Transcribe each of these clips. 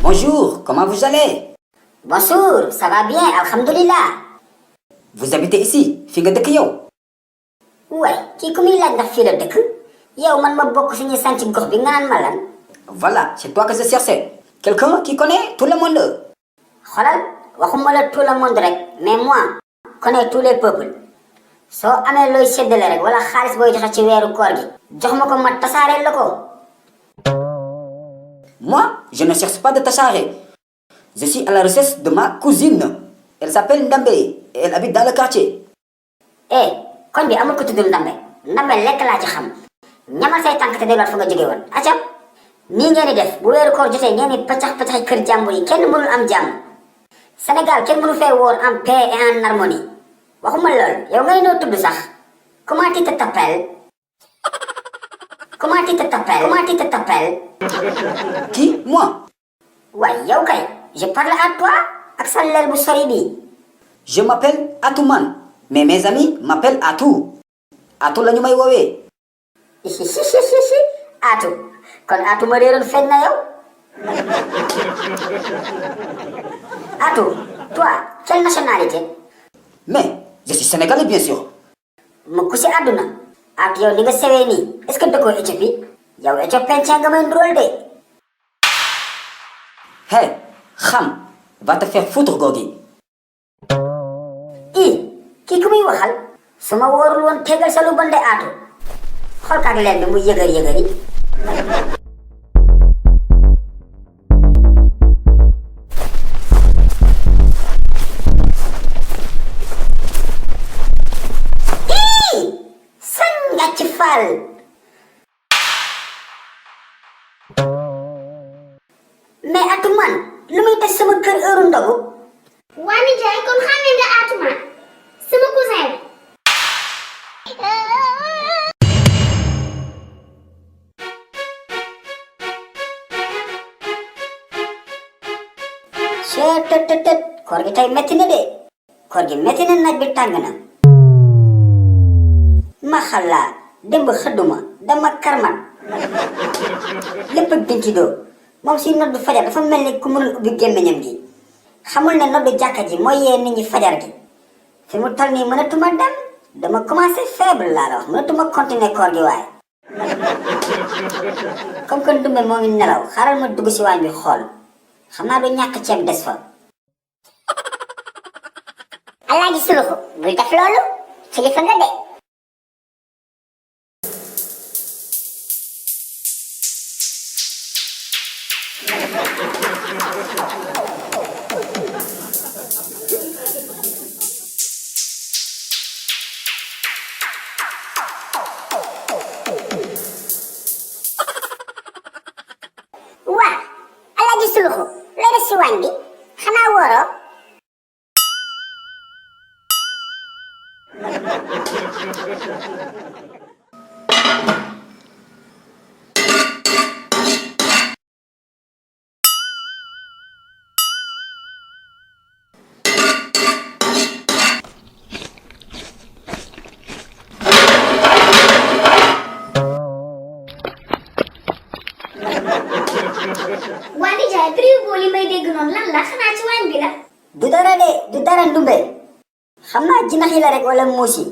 Bonjour, comment vous allez? Bonjour, ça va bien, alhamdulillah. Vous habitez ici, fi nga dëkk yow? Ouais, kii ku muy laaj ndax fii la dëkk yow man ma bokk si ñi sant gox bi nga naan ma lan. Voilà, c'est toi que je cherchais. Quelqu'un qui connaît tout le monde. Xoolal waxuma la tout le monde rek mais moi connais tous les peuples. soo amee looy séddale rek wala xaalis booy joxe ci weeru koor gi jox ma ko ma tasaareel la ko. Moi, je ne cherche pas de t'acharrer. Je suis à la recherche de ma cousine. Elle s'appelle Ndambe et elle habite dans le quartier. eh koñ bi amul ko tuddul Ndambe Ndambe lekk laa ci xam ñamal say tànk te delluwaat fa nga jóge woon acam nii ngeen di def bu weeru koor jotee ngeen di paccax kër jàmbur yi kenn mënul am jàmm Sénégal kenn mënu fee woor en paix et en harmonie waxuma lool yow ngay noo tudd sax comment tu t'appelles comment tu t'appelles Qui? Moi? waaye yow kay je parle à toi ak sa lel bu sori bi. Je m'appelle Atouman, mais mes amis m'appellent Atou. Atou la ñu may woowee. Atou kon Atou ma réeroon feeñ na yow. Atou toi quelle nationalité. Mais je suis sénégalais bien sûr. mu ku si àdduna ak yow ni nga sewee nii est-ce que dëkkoo Éthiopie yow éthiopien nga may ndróol de. Hey, Xam, va te faire foutre googi. kii ku muy waxal su ma wóorul woon tegal sa lu bon de Atou xool kaak leen bi muy yëgër yi. sañ nga ci fal. mais Atou man lu muy def sama kër heure ndogu. waa nijaay kon xamee nga Atuma sama cousin bi. tët koor gi tey metti na de koor gi metti na naaj bi tàng na ma xalaa démb xëdduma dama karmat lépp ak dinci doo moom si noddu fajar dafa mel ni ku mënul ubbi gémmiñam gi xamul ne noddu jàkka ji mooy yee nit ñi fajar gi fi mu toll nii mënatuma dem dama commencé faible laa la wax mënatuma continuer koor gi waaye comme que Ndumbe moo ngi nelaw xaaral ma dugg si waañ bi xool xam naa du ñàkk ceeb des fa. Alaaji Suluxu bul def loolu kilifa nga de. waa Alaaji Suluxu looy def si waañ bi xanaa wóoroo. waa nijaay prix bool yi may dégg noonu lan la xanaa ci waañ bi la. du dara Ndumbe xam naa jinax yi la rek wala muus yi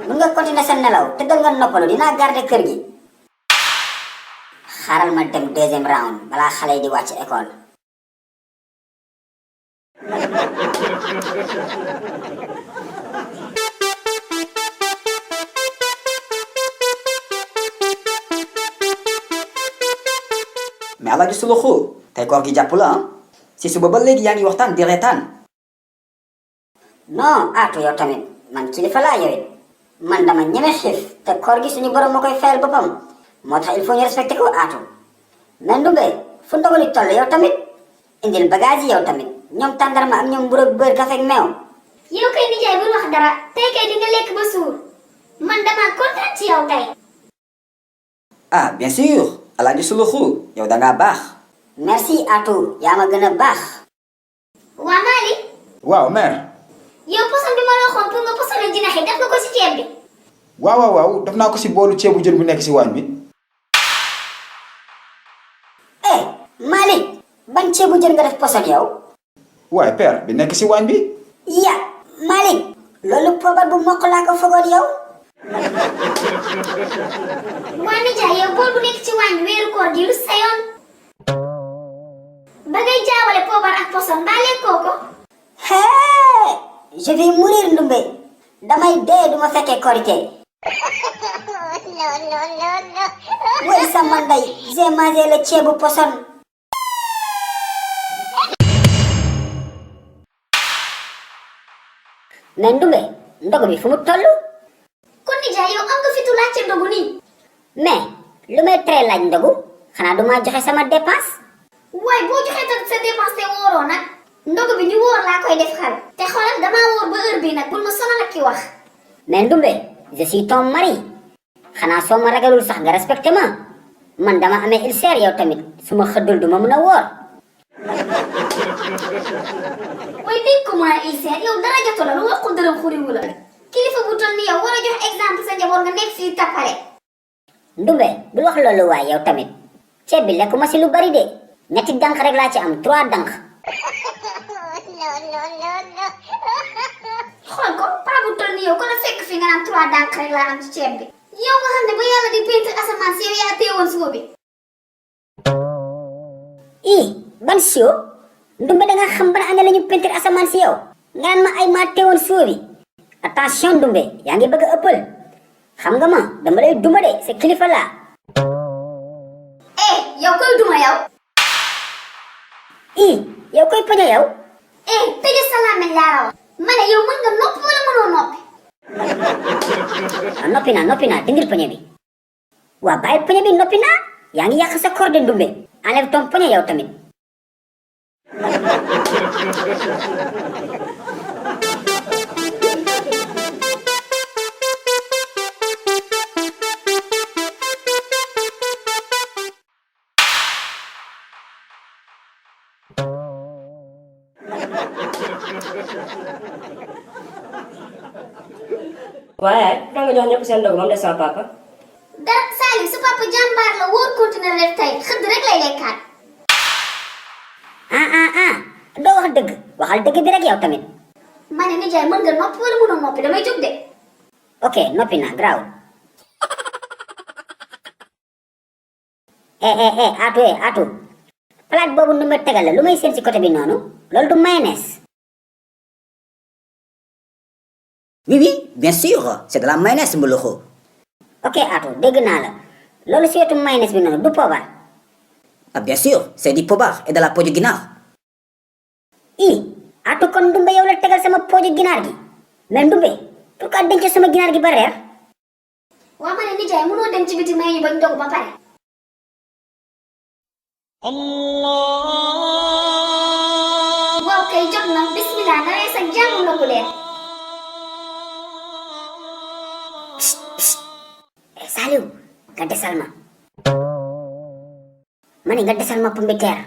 mun nga continuer sa nelaw te dal nga noppalu dinaa garder kër gi xaaral ma dem deuxième round balaa xale yi di wàcc école. Mais Alaaji Suluxu tey koor gi jàpp la ah si suba ba léegi yaa ngi waxtaan di reetaan. non Atou yow tamit man kilifa laa yow it man dama ñeme xiif te koor gi suñu borom moo koy fayal boppam moo tax il faut ñu respecté ko Atou mais Ndumbe fu ndogali toll yow tamit indil bagage yi yow tamit ñoom tàndarma ak ñoom mburu ak beurre café ak meew. yow kay nijaay bul wax dara tey kay di nga lekk ba suur man dama kontaan ci yow tey. Ah bien sûr Alaaji Suluxu yow da ngaa baax. merci Atou yaa ma gën a baax. waa Mali. waaw mère. yow poson bi ma la waxoon pour nga posone jinax yi def nga ko si ceeb bi. waaw def naa ko si boolu ceebu jën bu nekk si waañ bi. eh Malik ban ceebu jën nga def poson yow. waaye père bi nekk si waañ bi. ya Malik loolu poobar bu mokk laa ko fogoon yow. waa nijaay yow bool bu nekk ci waañ bi weeru koor gi lu sa yoon ba ngay jaawale poobar ak poson mbaa lekkoo ko. Hee je vais mourir Ndumbe damay dee duma fekkee korité. Woy sama ndey j'ai mangé le ceebu poson. mais Ndumbe ndogu bi fu mu toll. kon nijaay yow am nga fitu laajte ndogu nii. mais lu may tere laaj ndogu xanaa duma joxe sama dépense. waaye boo joxee tamit sa dépense te wóoroo nag ndogu bi ñu wóor laa koy def xal te xoolal damaa wóor ba heure bii nag bul ma sonal ak ki wax. mais Ndumbe je suis ton mari xanaa soo ma ragalul sax nga respecté ma man dama amee ulcère yow tamit su ma xëddul du ma mun a woor. waaye dégg ko mën a ulcère yow dara jotu la lu waxul dërëm xuriwu la kilifa bu toll ni yow war a jox exemple sa njaboot nga nekk fii tappale. Ndumbe bul wax loolu waay yow tamit ceeb bi lekkuma si lu bari de ñetti dank rek laa ci am 3 dank. xool ko paa bu toll ni yow kon a fekk fi nga naan 3 dànk rek laa am ci ceeb bi. yow nga xam ne ba yàlla di peinture asamaan si yow yaa teewoon suba bi. ban sio Ndumbe da nga xam ban année la ñu peinture asamaan si yow nga naan ma ay maa teewoon suba bi. attention Ndumbe yaa ngi bëgg a ëppal xam nga ma dama lay duma de sa kilifa laa. yow koy duma yow. yow koy poñe yow. tëjee sa làmmiñ laa la wax. ma ne yow mën nga noppi wala mënoo noppi. noppi naa dindil poñe bi. waa bàyyi poñe bi noppi naa yaa ngi yàq sa corde Ndumbe enlève ton poñe yow tamit. waaye da nga jox ñëpp seen ndogu moom des sama papa. dara Saliou sa papa jàmbaar la wóor continuer la def tey xëdd rek lay lekkaat. doo wax dëgg waxal dëgg bi rek yow tamit. ma ne nijaay mën nga noppi wala mënoo noppi damay jóg de. ok noppi naa graw. atu palaat boobu nu ma tegal la lu may seen ci côté bi noonu loolu du mayonnaise. Oui, bien sûr, c'est de la mayonnaise mboloxo. ok atu dégg naa la loolu si wetu mayonnaise bi noonu du poobar. Ah bien sûr, c'est du pobar et de la peau de ginaar. atu kon Ndumbe yow la tegal sama pooju ginaar gi mais Ndumbe pourquoi denc sama ginaar gi ba reer. waa ma ne nijaay mënoo dem ci biti may ñu bañ ndog ba pare. waaw kay jot na bismillah na rees ak jàmm ndogu leen. Saliou nga desal ma mani nga desal ma pombiteer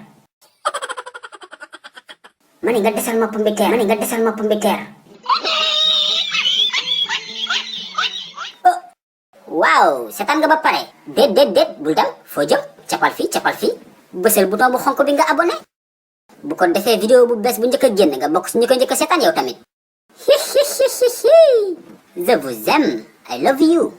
waaw seetaan nga ba pare déet bul dem foo jëm capal fii bësal bouton bu xonk bi nga abonné bu ko defee vidéo bu bees bu njëkk a génn nga bokk si ñu ko njëkk a seetaan yow tamit. Je vous aime I love you.